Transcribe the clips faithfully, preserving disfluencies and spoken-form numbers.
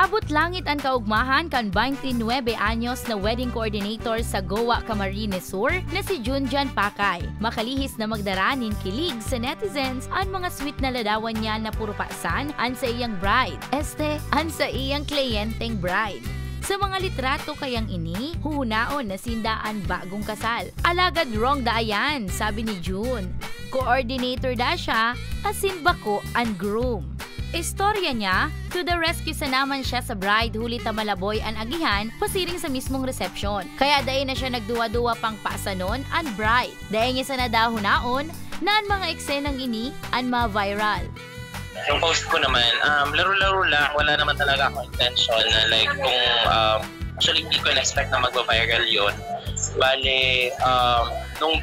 Abot langit an kaugmahan kan twenty-nine anyos na wedding coordinator sa Goa, Camarines Sur na si Junjan Pakay. Makalihis na magdara nin kilig sa netizens an mga sweet na ladawan niya na puro pasan an saiyang bride, este, an saiyang kliyenteng bride. Sa mga litrato kayang ini, huhunaon na sinda an bagong kasal. Alagad wrong da ayan, sabi ni Jun. Coordinator da siya, asin bako an groom. Istorya niya, to the rescue sana man siya sa bride huli ta malaboy an agihan pasiring sa mismong resepsyon. Kaya dai na siya nagduwa-duwa pang pasanon an bride. Dai niya sana daw hunaon na an mga eksenang ini an ma-viral. Yung post ko naman, um, laro-laro lang. Wala naman talaga akong intention na like kung, um, actually hindi ko in-expect na magva-viral yun. Bale, um, nung,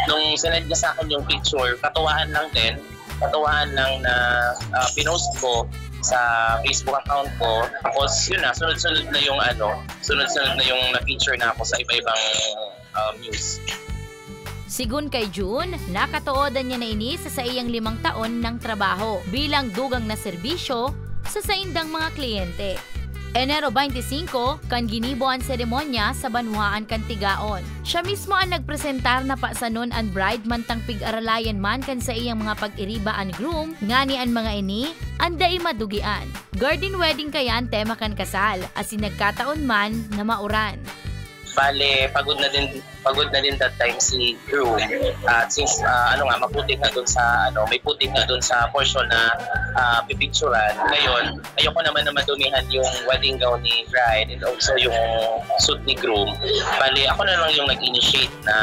nung sinend niya sa akin yung picture, katuwaan lang din. Katuwaan lang na uh, pinost ko sa Facebook account ko. Tapos yun na, sunod-sunod na yung ano, sunod-sunod na yung na-feature na ako sa iba-ibang um, news. Sigun kay Jun, nakatoodan niya na ini sa saiyang limang taon ng trabaho bilang dugang na serbisyo sa saindang mga kliyente. Enero twenty-five, kan ginibo an seremonya sa banwaan kan Tigaon. Siya mismo an nagpresentar na pasanon an bride mantang pig-aralayan man kan saiyang mga pag-iriba an groom, ngani an mga ini an dai madugian. Garden wedding kaya an tema kan kasal, asin nagkataon man na mauran. Bale, pagod na din pagod na din that time si groom. At since uh, ano nga, maputik na dun sa ano, may putik na dun sa portion na uh, pipicturan. Ngayon, ayoko naman na madumihan yung wedding gown ni bride and also yung suit ni groom. Bali, ako na lang yung nag-initiate na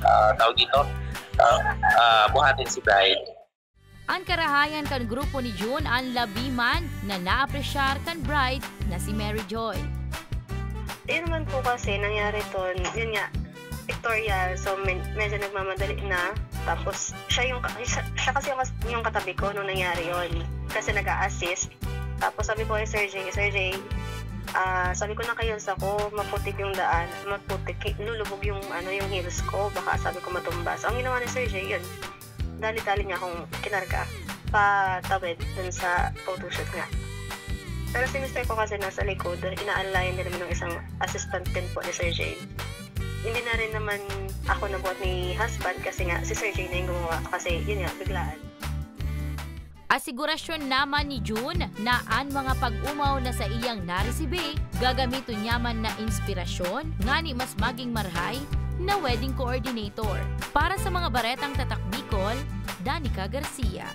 uh, tawag dito, uh, uh, buhatin si bride. An karahayan kan grupo ni Jun an labi man na naapresyar kan bride na si Mary Joy. Yun naman po kasi nangyari ton, yun nga, pictorial. So, med- medyo nagmamadali na. Tapos, siya yung, siya, siya kasi yung, yung katabi ko nung nangyari yon. Kasi nag-a-assist. Tapos sabi ko kay Sir Jay, Sir Jay, ah, sabi ko na kayo sa ko, maputik yung daan, maputik, lulubog yung, ano, yung heels ko, baka sabi ko matumba. So, ang ginawa ni Sir Jay, yun, dali-dali niya akong kinarga patawid dun sa photoshoot nga. Pero si mister ko kasi nasa likod, inaalayan din naman ng isang assistant din po ni Sir Jay. Hindi na rin naman ako nabuhat ni husband kasi nga si Sir Jay na yung gumawa kasi yun nga, biglaan. Asigurasyon naman ni Jun na an mga pag-umaw na sa iyang naresibi, gagamiton niya man na inspirasyon ngani mas maging marhay na wedding coordinator. Para sa mga baretang tatak Bicol, Danica Garcia.